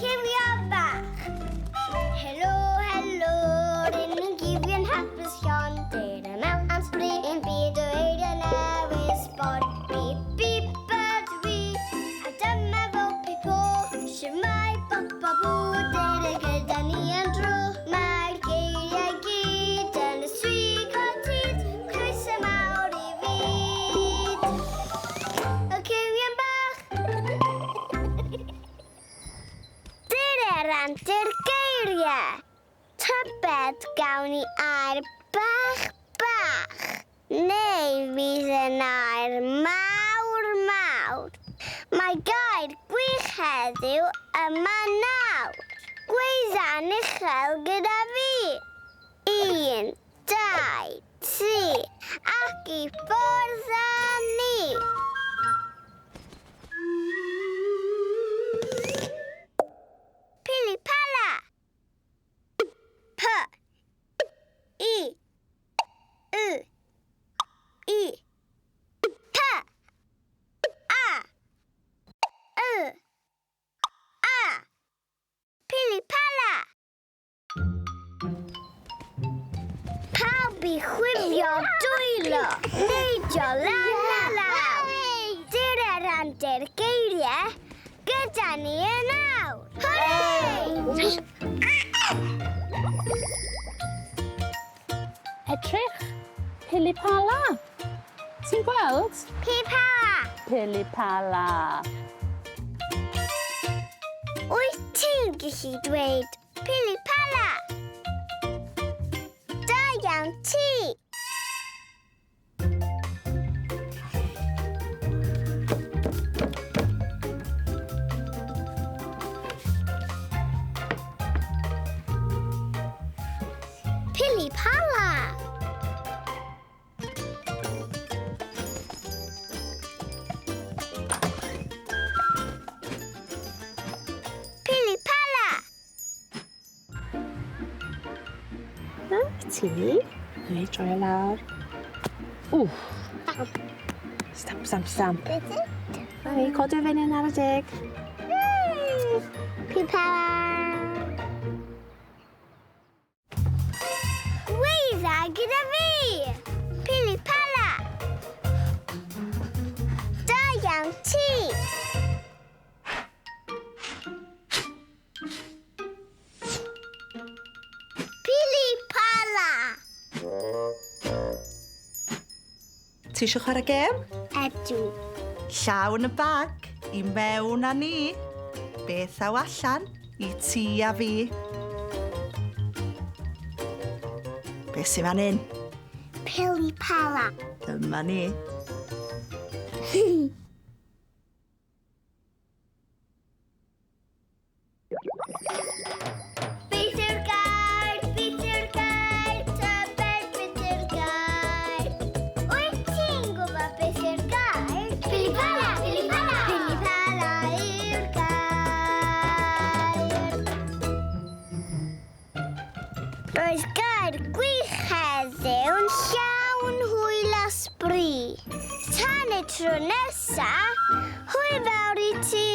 Cywion bach. Helo, helo, rŷn ni'n gywion hapus llon. Dyr y mewn am sbri i'n byd o eiriau newydd sbon. Bip, bip ydw i, a dyma fo Pipo. Shwmae bop a bw, dere gyda ni am dro. Mae'r geiriau gyd yn y swig o tyd, croeso mawr i fyd. Y cywion bach. Dere rannu'r geiriau. Tybed gawn ni air bach bach, neu fydd yn air mawr mawr. Mae gair gwych heddiw yma nawr. Gweidda'n uchel gyda fi. Un, dau, tri, ac i ffwrdd â ni! Pili pala! P I U I P A U A Pili pala! Pawb i chwifio dwylo, neidio lan a lawr. Dyr y randir geiriau gyda ni yn awr. Hwrê! Edrych, pili pala. Ti'n gweld? Pili pala. Pili pala. Wyt ti'n gallu dweud pili pala? Da iawn ti! Pili pala! Pili pala! Na ti. Neu droi o lawr. Wff. Stamp, stamp, stamp. Na ni, codi o fyny ar y deg. Pili pala! Gweidda gyda fi! Pili pala! Da iawn ti! Pili pala! Ti eisiau chwarae gêm? Ydw. Llaw yn y bag, i mewn â ni. Beth aw allan, i ti a fi. Beth sy'n fan hyn? Pili pala. Dyma ni. Beth yw'r gair? Beth yw'r gair? Tybed beth yw'r gair? Wyt ti'n gwybod beth yw'r gair? Pili pala, pili pala, pili pala yw'r gair. Roedd gair gwych heddiw'n llawn hwyl a sbri. Tan y tro nesa, hwyl fawr i ti!